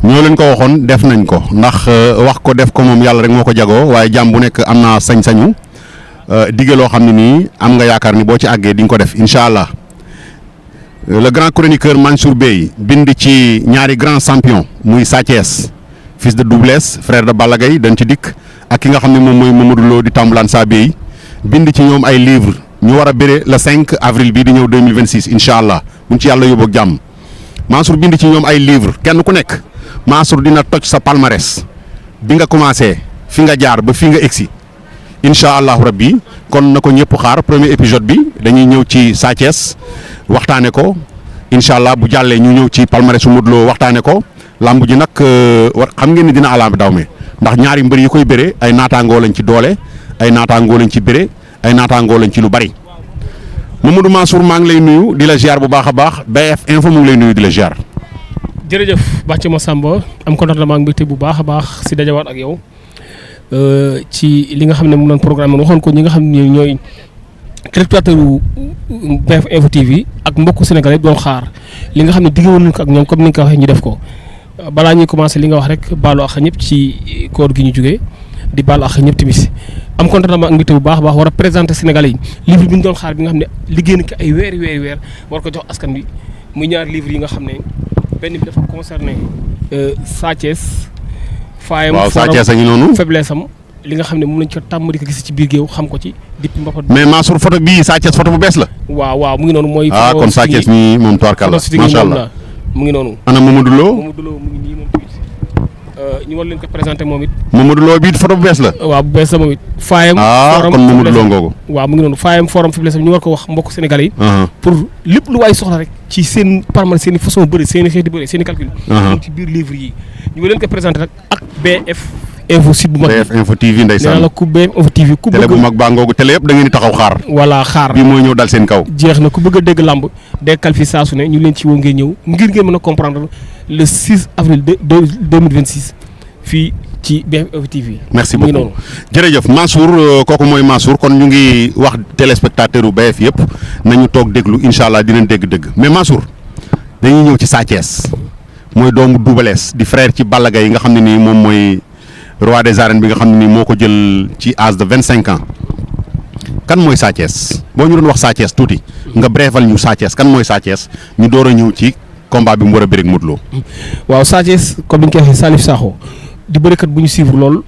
ñoo leen ko waxoon def nañ ko ndax wax ko def ko moom yàlla rek moo ko jagoo waaye jàmm bu nekk am naa sañ-sañu dige loo xam ne nii am nga yaakaar ni boo ci àggee di nga ko def incha allah le grand chroniqueur Mansour Beye bind ci ñaari grand champion muy Sa Thiès fils de Double Less frère de Balla Gaye dañ ci dikk ak ki nga xam ne moom mooy Mamadou Lo di Tambulaan Sa Beye bind ci ñoom ay livre ñu war a bëre le 5 avril bii di ñëw 2026 incha allah buñ ci yàlla yóbbu ak jàmm Mansour bind ci ñoom ay livre kenn ku nekk Mansour dina toj sa palmarès bi nga commencé fi nga jaar ba fi nga egsi incha allahu rabbi kon na ko ñëpp xaar premier épisode bi dañuy ñëw ci Sa Thiès waxtaane ko incha allah bu jàllee ñu ñëw ci palmarès su Modou Lo waxtaane ko lamb ji nag war xam ngeen ni dina alambi daw me ndax ñaari mbër yi koy bëre ay naataangoo lañ ci doole ay naataangoo lañ ci bëre ay naataangoo lañ ci lu bari Mamadou Mansour maa ngi lay nuyu di la ziar bu baax a baax BF Info mu ngi lay nuyu di la ziar. jërëjëf Bathie Massamba am contentement ak mbégte bu baax a baax si dajawaat ak yow ci li nga xam ne mu doon programme waxoon ko ñi nga xam ne ñooy téléspectateur BF Info TV ak mbokku Sénégal yëpp doon xaar li nga xam ne diggoon nañ ko ak ñoom comme ni nga ko waxee ñu def ko balaa ñuy commencé li nga wax rek baalu ak ñëpp ci koor gi ñu jógee di baalu ak ñëpp tamit am contentement ak mbégte bu baax a baax war a présenter Sénégalais yi livre bi ñu doon xaar bi nga xam ne liggéey na ko ay weer war ko jox askan bi muy ñaari livre yi nga xam ne benn bi dafa concerné Sa Thiès faayam waaw Sa Thiès a ngi noonu faiblesse am li nga xam ne moom lañ ko tàmm di ko gis ci biir géew xam ko ci depuis mbapat mais Mansour photo bii Sa Thiès photo bu bees la waaw mu ngi noonu mooy kon Sa Thiès mi moom tubaarkàlla macha allah mu ngi noonu ana Mamadou Lo mu ngi nii moom tamit ñu war leen ko présenté moom it Mamadou Lo bii photo bu bees la waaw bu bees la moom it faayam kon Mamadou Lo ngoogu waaw mu ngi noonu faayam forum faiblesse am ñu war ko wax mbokk Sénégalais yi pour lépp lu waay soxla rek ci seen parmal seen i façon bëri seen i xeeti bëri seen i calcul mu ci biir livre yi ñu war leen ko présenté rek ak BF Info site bu mag BF Info TV ndeysaan nee la ku BF Info TV ku bëgg télé bu mag baa ngoogu télé yëpp da ngeen di taxaw xaar voilà xaar bii mooy ñëw dal seen kaw jeex na ku bëgg a dégg lamb dekkal fi saa su ne ñu leen ci woo ngeen ñëw ngir ngeen mën a comprendre le 6 avril 2026 fii ci BF Info TV. merci beaucoup jërëjëf Mansour kooku mooy Mansour kon ñu ngi wax téléspectateur u BF yëpp nañu toog déglu incha allah dinañ dégg mais Mansour dañuy ñëw ci Sa Thiès mooy doomu Double Less di frère ci Balla Gaye yi nga xam ne nii moom mooy roi des arènes bi nga xam ne nii moo ko jël ci âge de 25 ans kan mooy Sa Thiès boo ñu doon wax Sa Thiès tuuti nga brefal ñu Sa Thiès kan mooy Sa Thiès ñu door a ñëw ci combat bi mu war a bëre ak Modou Lo. waaw Sa Thiès comme ni ñu koy waxee Salif Sakho di bërikat bu ñu suivre lool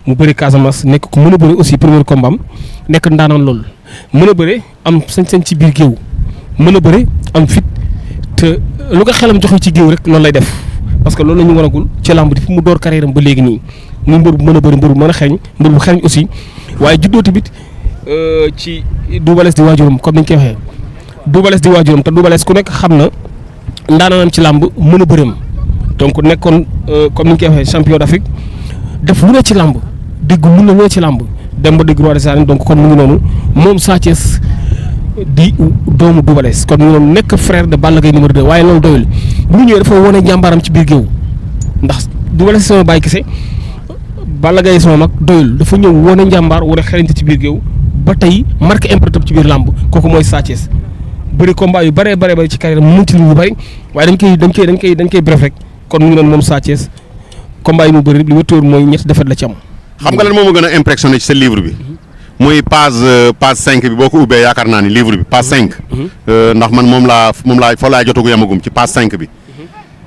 mu bëri Casamance nekk ku mën a bëri aussi premier combat am nekk ndaanaan lool mën a bëri am sañ-sañ ci biir géew mën a bëri am fit te lu ko xelam joxe ci géew rek loolu lay def parce que loolu la ñu wanagul ci làmb depuis mu door carrière am ba léegi nii muy mbër bu mën a bëri mbër bu mën a xeeñ mbër bu xeeñ aussi waaye juddoo tamit ci Double Less di waajuram comme ni ñu koy waxee Double Less di waajuram te Double Less ku nekk xam na ndaanaanam ci làmb mën a bëreem donc nekkoon comme ni ñu koy waxee champion d'Afrique def lu ne ci làmb dégg lu ne ci làmb dem ba dégg roi des arènes donc kon mu ngi noonu moom Sa Thiès di doomu Double Less kon moom nekk frère de Balla Gaye numéro 2 waaye loolu doyul bu ñu ñëwee dafa wane njàmbaaram ci biir géew ndax Double Less sama bàyyi kese Balla Gaye sama mag doyul dafa ñëw wane njàmbaar wane xarañte ci biir géew ba tey marqué empreinte ci biir làmb kooku mooy Sa Thiès bëri combat yu bëree bëri ci carrière mu munti lu bëri waaye dañ koy bref rek kon mu ngi noonu moom Sa Thiès combat yi mu bëri li wëttóor mooy ñetti defet la ci am. xam nga lan moo ma gën a impressionné ci sa livre bi. muy page 5 bi boo ko ubbee yaakaar naa ni livre bi page 5. ndax man moom laa fa laa jotagu yamagum ci page 5 bi.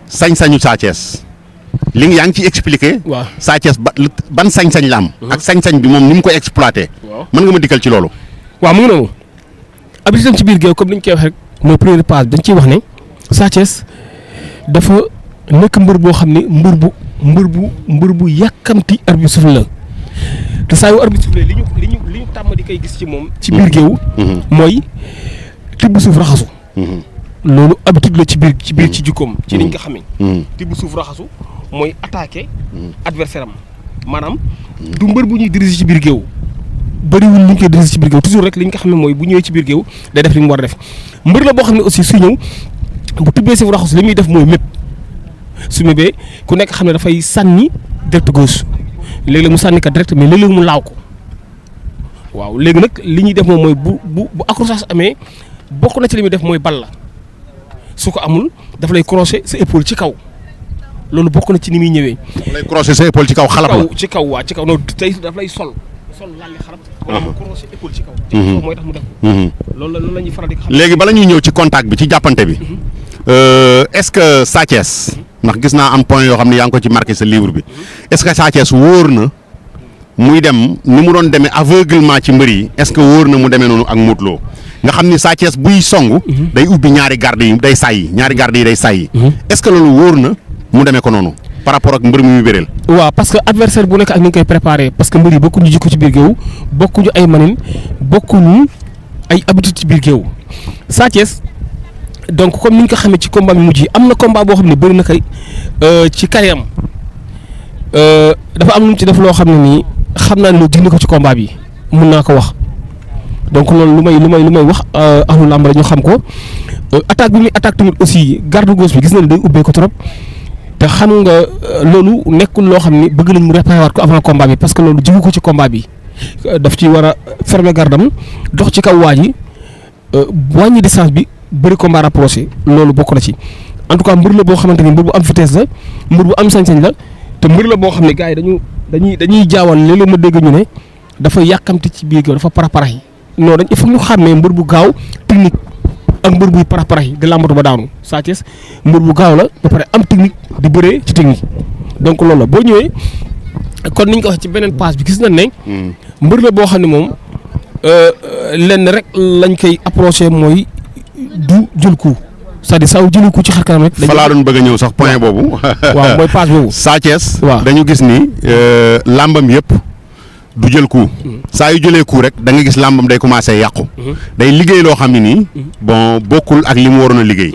sañ-sañu Sa Thiès. li nga yaa ngi ciy expliqué. waaw Sa Thiès ban sañ-sañ la am. ak sañ-sañ bi moom ni mu koy exploité. waaw mën nga ma dikkal ci loolu. waaw mu ngi noonu. habitude ci biir géew comme ni ñu koy wax rek mooy première page dañ ciy wax ne Sa Thiès dafa nekk mbër boo xam ne mbër bu yàkkamti arbitre souffle la te saa yu arbitre souffle li ñu tàmm di koy gis ci moom. ci biir géew. mooy tibb suuf raxasu. loolu habitude la ci jikkoom. ci niñ ko xamee. tibb suuf raxasu mooy attaqué adversaire am maanaam du mbër bu ñuy diriger ci biir géew. bëriwul li ñu koy diriger ci biir géew toujours rek li nga xam ne mooy bu ñëwee ci biir géew day def li mu war a def mbër la boo xam ne aussi su ñëw bu tibbee suuf raxasu li muy def mooy mépp su mébee ku nekk xam ne dafay sànni direct gauche léeg-léeg mu sànni ko direct mais léeg-léeg mu laaw ko waaw léegi nag li ñuy def moom mooy bu accrochage amee bokk na ci li muy def mooy bal la su ko amul daf lay crochet sa épaule ci kaw loolu bokk na ci ni muy ñëwee. daf lay crochet sa épaule ci kaw xalab la ci kaw waa ci kaw non tey daf lay sol lalli xarab. wala mu crochet épaule ci kaw. ci kaw mooy tax mu def. loolu la ñuy faral di xam. léegi bala ñuy ñëw ci contact bi ci jàppante bi. est-ce que Sa Thiès ndax gis naa am point yoo xam ne yaa ngi ko ci marqué sa livre bi est-ce que Sa Thiès wóor na muy dem ni mu doon demee aveuglement ci mbër yi est-ce que wóor na mu demee noonu ak Modou Lo nga xam ni Sa Thiès buy song. day ubbi ñaari garde yi day sàyyi ñaari garde yi day sàyyi. est-ce que loolu wóor na mu demee ko noonu par rapport ak mbër mi muy bëreel. waaw parce que adversaire bu nekk ak ni nga koy préparé parce que mbër yi bokkuñu jikko ci biir géew bokkuñu ay manin bokkuñu ay habitude ci biir géew Sa Thiès donc comme ni ñu ko xamee ci combat bi mujj yi am na combat boo xam ne bëri na kay ci carrière am dafa am lu mu ci def loo xam ne nii xam naa ne loolu dindi ko ci combat bi mun naa ko wax donc loolu lu may wax ahlu làmb la ñu xam ko attaque bi muy attaque tamit aussi garde gauche bi gis na ne day ubbee ko trop te xam nga loolu nekkul loo xam ni bëgg nañ mu réparé waat ko avant combat bi parce que loolu jiwu ko ci combat bi daf ci war a fermer gardam dox ci kaw waa ji wàññi distance bi bëri combat rapproché loolu bokk na ci en tout cas mbër la boo xamante ni mbër bu am vitesse la mbër bu am sañ-sañ la te mbër la boo xam ne gars yi dañuy jaawal léeg-léeg ma dégg ñu ne dafa yàkkamti ci biir dafa parapara yi non il faut ñu xàmmee mbër bu gaaw technique ak mbër buy parapara yi di làmbatu ba daanu Sa Thiès mbër bu gaaw la ba pare am technique di bëree ci technique donc loolu la boo ñëwee kon niñ ko waxee ci beneen passe bi gis nañ ne mbër la boo xam ne moom lenn rek lañ koy approché mooy du jël coup c'est-à-dire saa wu jëlee coup ci xar kanam rek. fa laa doon bëgg a ñëw sax point boobu. waaw mooy passe boobu. Sa Thiès. waaw dañu gis ni làmbam yëpp du jël coup. saa yu jëlee coup rek da nga gis làmbam day commencé yàqu. day liggéey loo xam ne nii. bon bokkul ak li mu waroon a liggéey.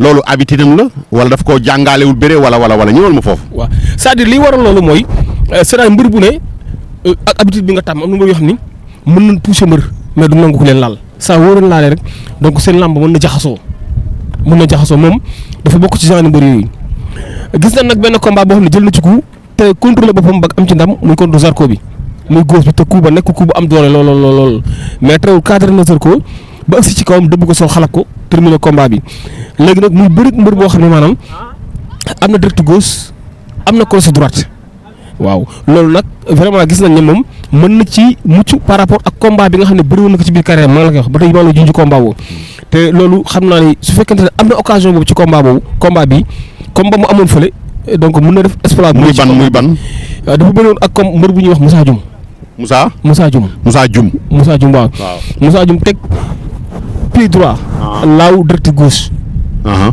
loolu habitude am la wala daf koo jàngaalewul bëre wala ñëwal ma foofu. waaw c'est-à-dire li waral loolu mooy c'est-à-dire mbër bu ne ak habitude bi nga tàmm am na mbër yoo xam ni mën nañ toucher mbër mais du nangu ku leen laal saa wóoroon laalee rek donc seen làmb mën na jaxasoo moom dafa bokk ci genre mbër yooyu gis nañ nag benn combat boo xam ne jël na ci coup te contrôlé boppam ba am ci ndam muy contre Zarko bi muy góos bi te coup ba nekk coup bu am doole lool mais teewul cadre na Zarko ba agsi ci kawam dëbb ko soo xalak ko terminé combat bi léegi nag muy bëri mbër boo xam ne maanaam am na direct gauche am na crochet droite waaw loolu nag vraiment gis nañ ne moom mën na ci mucc par rapport ak combat bi nga xam ne bëri woon na ko ci biir carrière maa la koy wax ba tey maa la junj combat boobu te loolu xam naa ni su fekkente ne am na occasion boobu ci combat bi comme ba mu amoon fële donc mën na def exploit. muy ban dafa bëri woon ak comme mbër bu ñuy wax Moussa Dioum. Moussa Dioum waaw. Moussa Dioum teg pied droit. laaw direct gauche.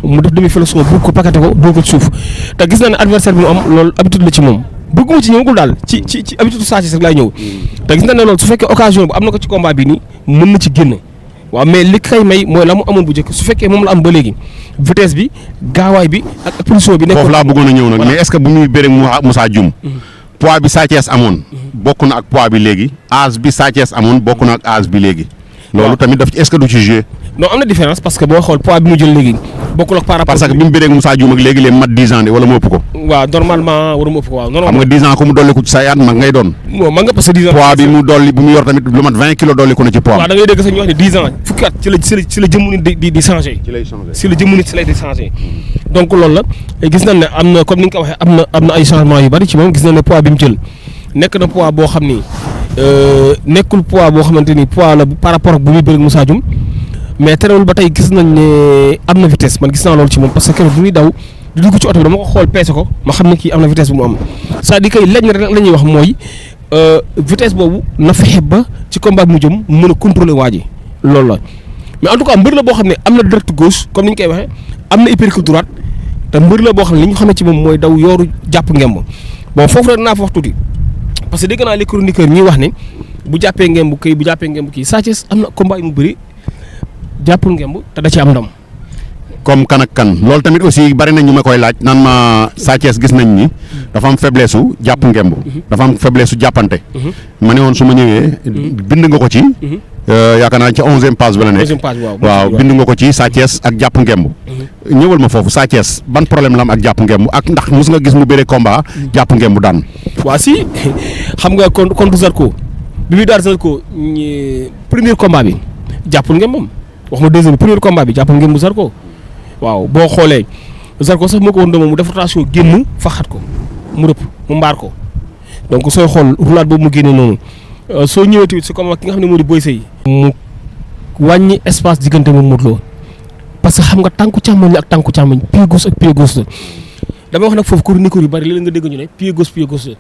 mu def demi flexion bëgg ko paqueté ko doo ko ci suuf te gis naa ne adversaire bi mu am loolu habitude la ci moom. bëgguma ci ñëwagul daal ci habitude Sa Thiès rek laay ñëw te gis na ne loolu su fekkee occasion bu am na ko ci combat bi nii mën na ci génn waaw mais li kay may mooy la mu amoon bu njëkk su fekkee moom la am ba léegi vitesse bi gaawaay bi ak position bi. nekk foofu laa bëggoon a ñëw nag mais est-ce que bu muy bëre Moussa Dioum poids bi Sa Thiès amoon bokk na ak poids bi léegi âge bi Sa Thiès amoon bokk na ak âge bi léegi. loolu tamit daf est-ce que du ci joué. non am na différence parce que boo xool poids bi mu jël léegi bokkul ak par rapport. parce que bi mu bëreeg Moussa Dioum ak léegi leen mat 10 ans de wala mu ëpp ko. waaw normalement waru mu ëpp ko waaw. non xam nga 10 ans ku mu dolli ko ci say at mag ngay doon. non man nga parce que 10 ans. poids bi mu dolli bu mu yor tamit lu mat 20 kilos dolli ko na ci poids. waaw da ngay dégg sax ñu wax ne 10 ans fukki at ci la jëmmu nit di changé. ci lay changé si la jëmmu nit si lay di changé. donc loolu la gis nañ ne am na comme ni nga ko waxee am na ay changements yu bari ci moom gis nañ ne poids bi mu jël nekk na poids boo xam ni nekkul poids boo xamante ni poids la par rapport ak bu muy bëri Moussa Dioum mais terewul ba tey gis nañ ne am na vitesse man gis naa loolu ci moom parce que keroog bu muy daw di dugg ci oto bi dama ko xool peese ko ma xam ne kii am na vitesse bu mu am c'est-à-dire que lenn rek la ñuy wax mooy vitesse boobu na fexe ba ci combat bi mu jëm mu mën a contrôler waa ji loolu la mais en tout cas mbër la boo xam ne am na direct gauche comme ni ñu koy waxee am na uppercut droite te mbër la boo xam ne li ñu xamee ci moom mooy daw yooru jàpp ngemb bon foofu rek naa fa wax tuuti parce que dégg naa les chroniqueurs ñuy wax ne bu jàppee ngemb kii Sa Thiès am na combat yu mu bëri jàppul ngemb te da ci am ndam. comme kan ak kan loolu tamit aussi bari na ñu ma koy laaj naan ma Sa Thiès gis nañ ni dafa am faiblesse su jàpp ngemb dafa am faiblesse su jàppante. ma ne woon su ma ñëwee bind nga ko ci. yaakaar naa ci 11e page ba la nekk. 11e page waaw bind nga ko ci Sa Thiès ak jàpp ngemb. ñëwal ma foofu Sa Thiès ban problème la am ak jàpp ngemb ak ndax mos nga gis mu bëre combat jàpp ngemb daan. waa si xam nga contre Zarko bi muy daal Zarko premier combat bi jàppul ngembam wax ma deuxième premier combat bi jàppul ngembu Zarko waaw boo xoolee Zarko sax moo ko woon dama mu def rotation génn faxat ko mu rëpp mu mbaar ko donc sooy xool roulade boobu mu génne noonu soo ñëwee tamit si combat ki nga xam ne moo di Boy Sey mu wàññi espace diggante moom Modou Lo parce que xam nga tànku càmmoñ la ak tànku càmmoñ pied gauche ak pied gauche la dama wax nag foofu chroniqueur yu bari léeg-léeg nga dégg ñu ne pied gauche la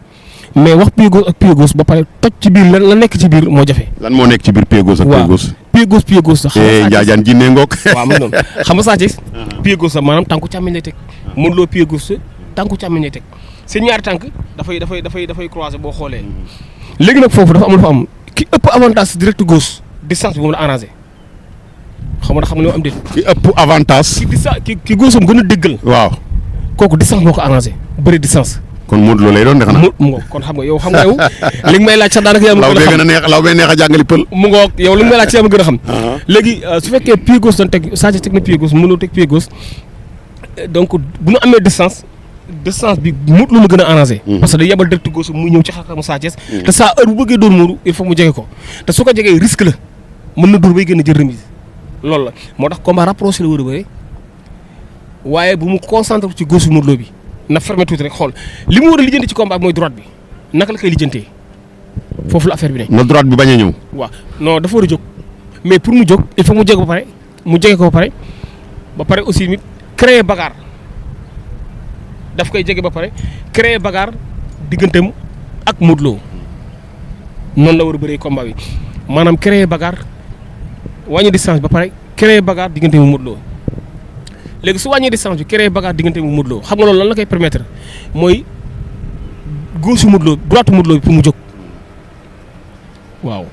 mais wax pied gauche ak pied gauche ba pare toj ci biir la nekk ci biir moo jafe. lan moo nekk ci biir pied gauche ak pied gauche. pied gauche sax. Njaajaan jinne ngoog. waaw man noonu xam nga Sa Thiès pied gauche sax maanaam tànku càmmoñ lay teg. Modou Lo pied gauche tànku càmmoñ lay teg seen ñaari tànk dafay croiser boo xoolee. léegi nag foofu dafa am lu fa am ki ëpp avantage direct gauche distance bi moom la arrangé xam nga li ma am déet. ki ëpp avantage. ki gauche am gën a déggal. waaw kooku distance moo ko arrangé bëri distance. kon Modou Lo lay doon de xanaa. mu ngoog kon xam nga yow li nga may laaj sax daanaka yaa ma gën a xam law bee neex a jàngali pël. mu ngoog yow li nga may laaj sax yaa ma gën a xam. léegi su fekkee pied gauche doon teg Sa Thiès teg na pied gauche mënoo teg pied gauche donc bu ñu amee distance bi Modou Lo la gën a arrangé. parce que day yebal direct gauche muy ñëw ci xarxamu Sa Thiès. te saa heure bu bëggee dóor Modou il faut mu jege ko te su ko jegee risque la mën na dóor bay gën a jël remise loolu la moo tax combat rapproché la war a bëre waaye bu mu concentré ci gauche Modou Lo bi na fermé tuuti rek xool li mu war a lijjanti ci combat bi mooy droite bi naka la koy lijjantee foofu la affaire bi ne. na droite bi bañ a ñëw. waaw non dafa war a jóg mais pour mu jóg il faut mu jege ko ba pare aussi nit créer bagarre daf koy jege ba pare créer bagarre digganteem ak Modou Lo noonu la war a bëree combat bi maanaam créer bagarre wàññi distance ba pare créer bagarre digganteem ak Modou Lo. léegi su wàññee distance bi créé bagarre diggante mu Modou Lo xam nga loolu lan la koy permettre mooy gauche Modou Lo droite Modou Lo bi pour mu jóg waaw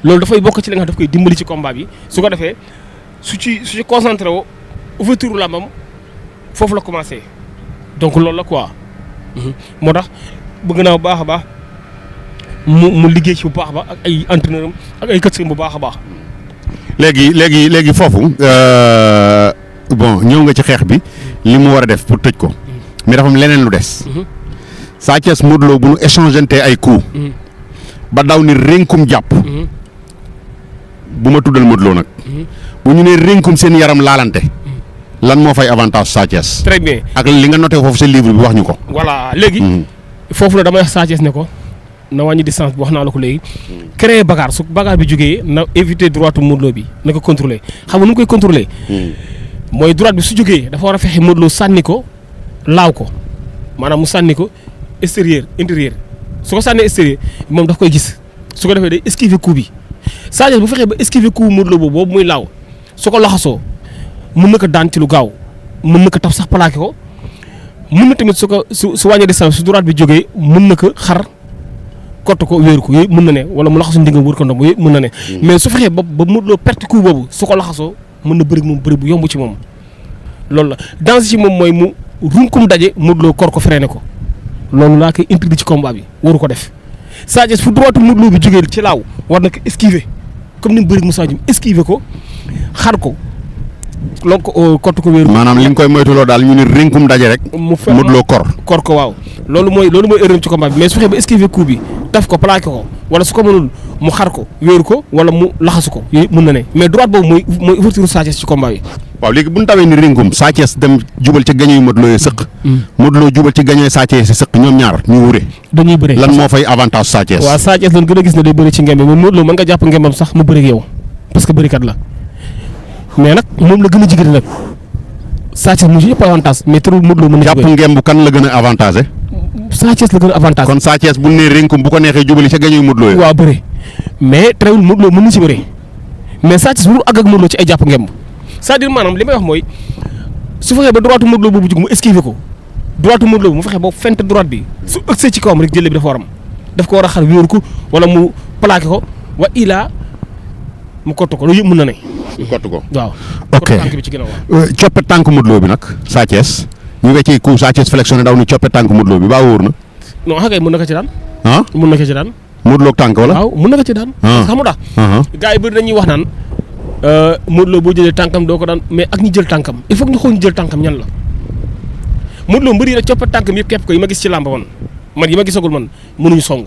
loolu dafay bokk ci li nga xam daf koy dimbali ci combat bi su ko defee su ci concentré woo ouverture làmbam foofu la commencé donc loolu la quoi moo tax bëgg naa bu baax a baax mu liggéey ci bu baax a baax ak ay entraîneur am ak ay coach bu baax a baax. léegi foofu. bon ñëw nga ci xeex bi li mu war a def pour tëj ko mais dafa am leneen lu des. Sa Thiès Modou Lo bu nu échangeante ay coups ba daw ni rénkum jàpp bu ma tuddal Modou Lo nag bu ñu nee rénkum seen yaram laalante lan moo fay avantage Sa Thiès. très bien ak li nga noté foofu sa livre bi wax ñu ko. voilà léegi. foofu la damay wax Sa Thiès ne ko na wàññi distance bi wax naa la ko léegi créer bagarre su bagarre bi jógee na éviter droite Modou Lo bi na ko contrôler xam nga nu mu koy contrôler. mooy droite bi su jógee dafa war a fexe Modou Lo sànni ko laaw ko maanaam mu sànni ko extérieur intérieur su ko sànnee extérieur moom daf koy gis su ko defee day esquiver coup bi Sa Thiès bu fexee ba esquiver coup Modou Lo boobu muy laaw su ko laxasoo mën na ko daan ci lu gaaw mën na ko taf sax plaqué ko mën na tamit su wàññee distance su droite bi jógee mën na ko xar kott ko wéeru ko yooyu mën na ne wala mu laxasu ndigam wër ko ndomb yooyu mën na ne mais su fexee ba Modou Lo perte coup boobu su ko laxasoo mën na bëri moom bëri bu yomb ci moom loolu la danger ci moom mooy mu runkum daje Modou Lo kor ko freiné ko loolu laa koy interdit ci combat bi waru ko def Sa Thiès fu droite Modou Lo bi jógee ci laaw war na ko esquiver comme ni mu bëri Moussa Dioum esquiver ko xar ko donc kott ko wéeru. maanaam li nga koy moytuloo daal ñu ne rinkum daje rek. mu fe Modou Lo kor ko waaw. loolu mooy erreur ci combat bi mais su fekkee ba esquiver coup bi taf ko plaqué ko wala su ko mënul mu xar ko wéeru ko wala mu laxasu ko yooyu mën na ne mais droite boobu mooy ouverture Sa Thiès ci combat bi. waaw léegi bu ñu tawee ni rinkum Sa Thiès dem jubal ci gañoy Modou Lo yi sëq. Modou Lo jubal ci gañoy Sa Thiès yi sëq ñoom ñaar ñu wure. dañuy bëre lan moo fay avantage Sa Thiès. waaw Sa Thiès lan gën a gis ne day bëri ci ngemb mais Modou Lo mën nga jàpp ngembam sax mu bëri ak yow parce que bërikat la mais nag moom la gën a jigéen nag Sa Thiès mu ci yëpp avantage mais terewul Modou Lo mën na jàpp ngemb kan la gën a avantagé. Sa Thiès la gën a avantage. kon Sa Thiès bu nee rinkum bu ko neexee jubali ca gañoy Modou Lo yi. waaw bëri mais terewul Modou Lo mën na ci bëri mais Sa Thiès mënul àgg ak Modou Lo ci ay jàpp ngemb c'est-à-dire maanaam li may wax mooy su fexee ba droite Modou Lo boobu jug mu esquiver ko droite Modou Lo mu fexe ba fente droite bi su ëgsee ci kawam rek jëlee bi dafa war am daf ko war a xar wéeru ko wala mu plaqué ko wa ilaa mu kott ko loolu yëpp mën na ne. mu kott ko waaw. ok tànk bi ci ginnaaw waaw. coppe tànk Modou Lo bi nag Sa Thiès ñu wecci ku Sa Thiès flexionné daw ni coppe tànk Modou Lo bi baa wóor na. non xam nga mën na ko ci daan. ah mën na ko ci daan. Modou Lo tànk wala. waaw mën na ko ci daan. xam nga tax. gars yi bëri dañuy wax naan Modou Lo boo jëlee tànkam doo ko daan mais ak ñi jël tànkam il faut que ñu xool ñu jël tànkam ñan la Modou Lo mbëri rek coppe tànkam yëpp képp ko yi ma gis ci làmb man yi ma gisagul man mënuñu song.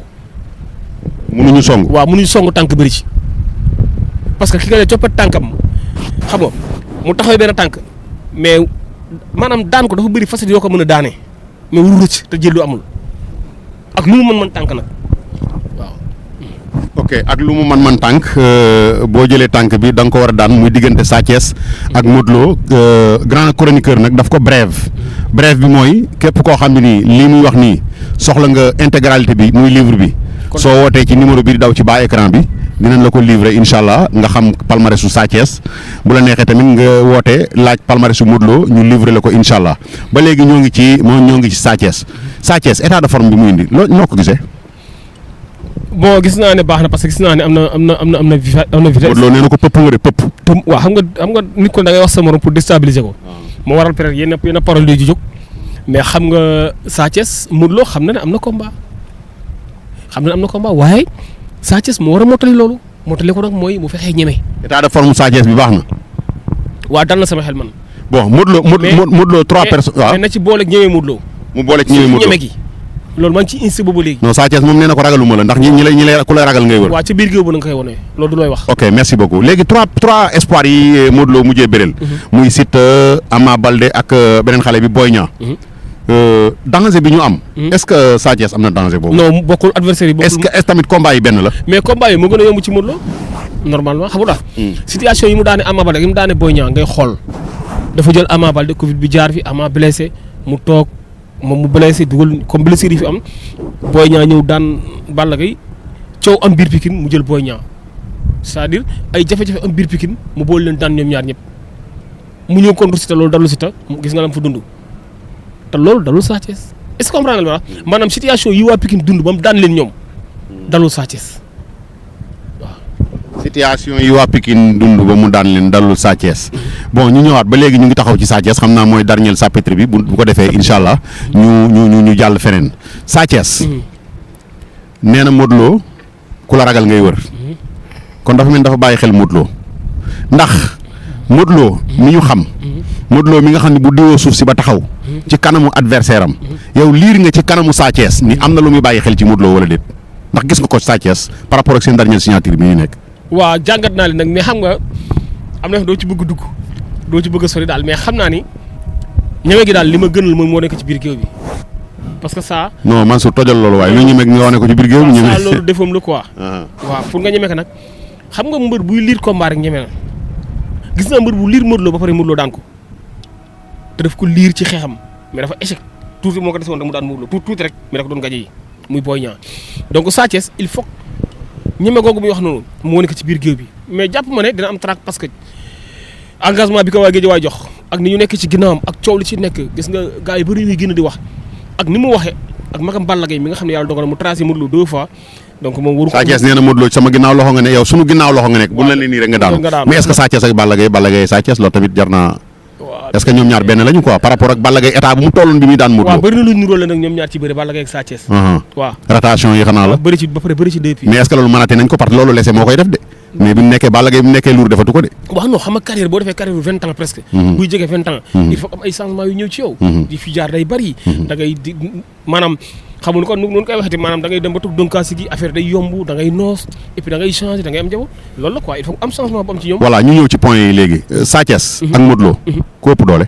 mënuñu song. waaw mënuñu song tànk bëri ci parce que ki nga ne coppe tànkam xam nga mu taxawee benn tànk mais maanaam daan ko dafa bëri facette yoo ko mën a daane mais wuru rëcc te jël lu amul ak lu mu mën tànk nag waaw. ok ak lu mu man tànk boo jëlee tànk bi da nga ko war a daan muy diggante Sa Thiès ak Modou Lo grand chroniqueur nag daf ko brève bi mooy képp koo xam ne nii lii muy wax nii soxla nga intégralité bi muy livre bi soo wootee ci numéro bi di daw ci bas écran bi dinañ la ko livrer incha allah nga xam palmarèsu Sa Thiès bu la neexee tamit nga woote laaj palmarèsu Modou Lo ñu livrer la ko incha allah ba léegi ñoo ngi ci Sa Thiès état de forme bi muy indi noo ko gisee. bon gis naa ne baax na parce que gis naa ne am na vitesse. Modou Lo nee na ko pëpp nga de pëpp. waaw xam nga nit ko da ngay wax sa morom pour déstabiliser ko. moo waral peut-être yenn parole yi di jóg mais xam nga Sa Thiès Modou Lo xam na ne am na combat waaye Sa Thiès moo war a mottali loolu mottali ko nag mooy mu fexee ñeme. état de forme Sa Thiès bi baax na. waaw dal na sama xel man. bon Modou Lo trois personnes. waaw mais na ci boole ñeme Modou Lo. mu boole ci ñeme Modou Lo ñeme gi. loolu maa ngi ci insisté boobu léegi. non Sa Thiès moom nee na ko ragaluma la ndax ñi lay ku lay ragal ngay wër. waaw ci biir géew ba na nga koy wane loolu du looy wax. ok merci beaucoup léegi trois espoirs yi Modou Lo mujjee bëreel. muy Siteu Ama Baldé ak beneen xale bi Boy Niang. danger bi ñu am. est-ce que Sa Thiès am na danger boobu. non bokkul adversaire yi bokkul. est-ce que tamit combat yi benn la. mais combat yi moo gën a yomb ci Modou Lo normalement xam nga situation yi mu daane Ama Baldé yi mu daane Boy Niang ngay xool dafa jël Ama Baldé Covid bi jaar fi Ama blessé mu toog moom mu blessé dugal comme blessure yi fi am Boy Niang ñëw daan Balla Gaye coow am biir Pikine mu jël Boy Niang c'est-à-dire ay jafe-jafe am biir Pikine mu boole leen daan ñoom ñaar ñëpp mu ñëw contre Siteu loolu dalu Siteu gis nga lam fa dund te loolu dalul Sa Thiès est-ce que comprendre nga maanaam situation yi waa Pikine dund ba mu daan leen ñoom dalul Sa Thiès waaw. situation yi waa Pikine dund ba mu daan leen dalul Sa Thiès bon ñu ñëwaat ba léegi ñu ngi taxaw ci Sa Thiès xam naa mooy dernier chapitre bi bu ko defee incha allah ñu jàll feneen Sa Thiès nee na Modou Lo ku la ragal ngay wër kon dafa mel dafa bàyyi xel Modou Lo ndax Modou Lo mi ñu xam Modou Lo mi nga xam ne bu diwoo suuf si ba taxaw ci kanamu adversaire am yow liir nga ci kanamu Sa Thiès ni am na lu muy bàyyi xel ci Modou Lo wala déet ndax gis nga ko Sa Thiès par rapport ak seen dernière signature bi ñu nekk. waaw jàngat naa leen nag mais xam nga am na doo ci bëgg dugg doo ci bëgg a sori daal mais xam naa ni ñeme gi daal li ma gënal moom moo nekk ci biir géew bi parce que ça. non Mansour tojal loolu waaye lu ñeme nga wane ko ci biir géew bi. ñeme ça loolu defoom la quoi. waaw pour nga ñeme ko nag xam nga mbër buy liir combat rek ñeme na gis naa mbër bu liir Modou Lo ba pare Modou Lo daan ko te daf ko liir ci xeexam mais dafa échec tuuti moo ko desewoon rek mu daan Modou Lo tuuti rek mais da ko doon gaje yi muy Boy Niang donc Sa Thiès il faut ñeme googu muy wax noonu moo nekk ci biir géew bi mais jàpp ma ne dina am trac parce que engagement bi ko waa géej waay jox ak ni ñu nekk ci ginnaawam ak coow li ci nekk gis nga gars yi bëri yuy gën a di wax ak ni mu waxee ak magam Balla Gaye mi nga xam ne yàlla dogal na mu tracé Modou Lo 2 fois donc moom waru ko. Sa Thiès nee na Modou Lo sama ginnaaw loxo nga ne yow sunu ginnaaw loxo nga nekk bu la leen nii rek nga daanu mais est-ce que Sa Thiès ak Balla Gaye Sa Thiès loolu tamit jar naa est-ce que ñoom ñaar benn lañu quoi par rapport ak Balla Gaye état bu mu tolloon bi muy daan Modou Lo. waaw bëri na lu ñu róole nag ñoom ñaar ci bëri Balla Gaye ak Sa Thiès. waaw rotation yi xanaa la. bëri ci ba pare bëri ci deux pieds. mais est-ce que loolu mënate nañ ko parce que loolu lese moo koy def de. mais bi mu nekkee Balla Gaye bi mu nekkee lourd defatu ko de. waaw non xam nga carrière boo defee carrière 20 ans presque. buy jege 20 ans. il faut am ay changements yu ñëw ci yow. di fi jaar day bari. da ngay di maanaam xamuñu ko nu koy waxati maanaam da ngay dem ba toog donkaasi gi affaire day yomb da ngay noos et puis da ngay changer da ngay am njaboot loolu la quoi il faut am changement bu am ci ñoom. voilà ñu ñëw ci point yi léegi Sa Thiès ak Modou Lo. ku ëpp doole.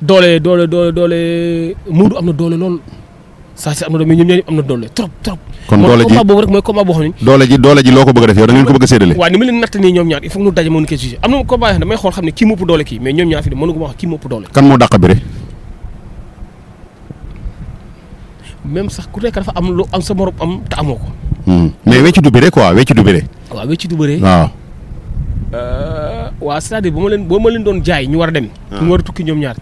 doole Modou am na doole lool. Sa Thiès am na doole mais ñoom ñoo am na doole trop. kon doole ji combat boobu rek mooy combat boo xam ne. doole ji loo ko bëgg a def yow da ngeen ko bëgg a séddale. waaw ni ma leen natt nii ñoom ñaar il faut que ñu daje mën koy jugé am na combat yoo xam ne damay xool xam ne kii moo ëpp doole kii mais ñoom ñaar fi de mënu ko wax kii moo ëpp doole. kan moo dàq bëre. même sax ku nekk dafa am lu am sa morom am te amoo ko. mais wecci du bëre quoi wecci du bëre. waaw wecci du bëre. waaw. waaw c'est-à-dire boo ma leen doon jaay ñu war a dem. ñu war a tukki ñoom ñaar.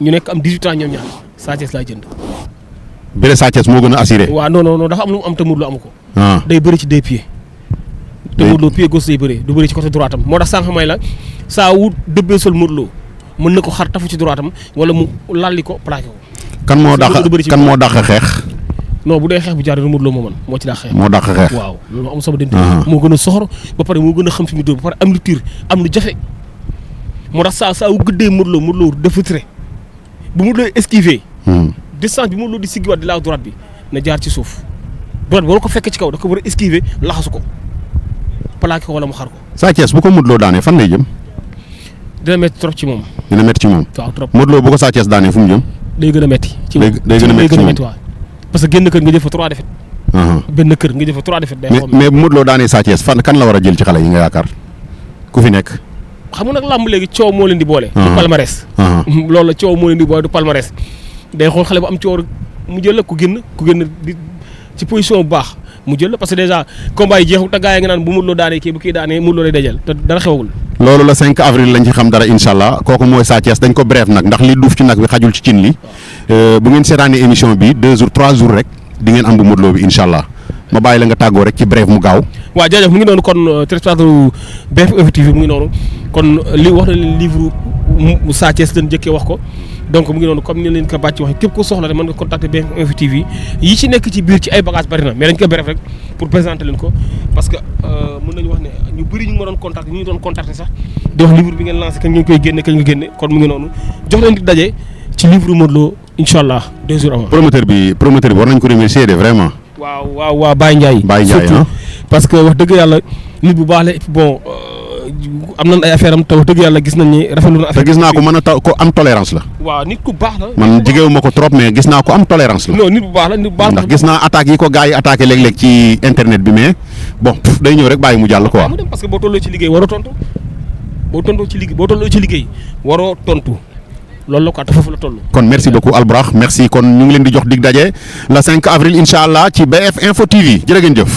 ñu nekk am 18 ans ñoom ñaar Sa Thiès laa jënd. bëre Sa Thiès moo gën a assuré. waaw non dafa am lu mu am te Modou Lo amu ko. day bëri ci deux pieds. te day Modou Lo pied gauche lay bëree du bëri ci côté droite am moo tax sànq may la saa wu dëbbee sol Modou Lo mën na ko xar tafu ci droite am wala mu lalli ko plaqué ko. kan moo dàq xeex. non bu dee xeex bu jaar Modou Lo moo man moo ci daa xeex. moo dàq xeex. waaw loolu am sama dent. moo gën a soxor ba pare moo gën a xam fi mu dóor ba pare am lu tir am lu jafe moo tax saa wu gëddee Modou Lo dafa tiré bu Modou Lo esquivé. distance bi Modou Lo di siggiwaat di laaw droite bi na jaar ci suuf droite bi war ko fekk ci kaw da ko war a esquiver laxasu ko plaqué ko wala mu xar ko. Sa Thiès bu ko Modou Lo daanee fan lay jëm. dina métti trop ci moom. dina métti ci moom. waaw trop Modou Lo bu ko Sa Thiès daanee fu mu jëm. day gën a métti. ci moom day gën a métti ci moom waaw parce que génn kër nga jëf fa 3 défaites. benn kër nga jëf fa 3 défaites. day xaw mais bu Modou Lo daanee Sa Thiès fan kan la war a jël ci xale yi nga yaakaar ku fi nekk. xam nga nag làmb léegi coow moo leen di boole. du palmarès. loolu la coow moo leen di boole du palmarès. day xool xale bu am coow mu jël la ku génn di ci position bu baax mu jël la parce que déjà combat yi jeexul te gars yi nga naan bu Modou Lo daanee kii bu kii daanee Modou Lo lay dajal te dara xewagul. loolu la 5 avril lañ ci xam dara incha allah kooku mooy Sa Thiès dañ ko bref nag ndax li duuf ci nag bi xajul ci cin li bu ngeen seetaanee émission bi 2 jours 3 jours rek di ngeen am bu Modou Lo bi incha allah ma bàyyi la nga tàggoo rek ci bref mu gaaw. waaw jaajëf mu ngi noonu kon téléspectateur BFM TV mu ngi noonu kon li wax na leen livre Sa Thiès dañ jëkkee wax ko donc mu ngi noonu comme ni leen ko bàcc waxee képp ko soxla rek mën nga contacter BFM TV yi ci nekk ci biir ci ay bagages bari na mais dañ ko bref rek pour présenter leen ko parce que mën nañu wax ne ñu bëri ñu ngi ma doon contacter ñu ngi doon contacter sax di wax livre bi ngeen lancé kañ ngeen koy génne kañ nga génne kon mu ngi noonu jox leen di daje ci livre Modou Lo incha allah 2 jours avant. promoteur bi war nañ ko remercier de vraiment. waaw Baye Ndiaye. surtout parce que wax dëgg yàlla nit bu baax la et puis bon am nañ ay affaire am te wax dëgg yàlla gis nañ ni rafetlu na affaire. te gis naa ko mën a ko am tolérance la. waaw nit ku baax la. man jegewu ma ko trop mais gis naa ko am tolérance la. non nit bu baax la ndax gis naa attaques yi ko gars yi attaqué léeg-léeg ci internet bi mais bon day ñëw rek bàyyi mu jàll quoi. mu dem parce que boo tolloo ci liggéey waroo tontu boo tolloo ci liggéey waroo tontu. loolu la quoi te foofu la toll. kon merci beaucoup Albourakh merci kon ñu ngi leen di jox dig daje le 5 avril incha allah ci BF Info TV jërë ngeen jëf.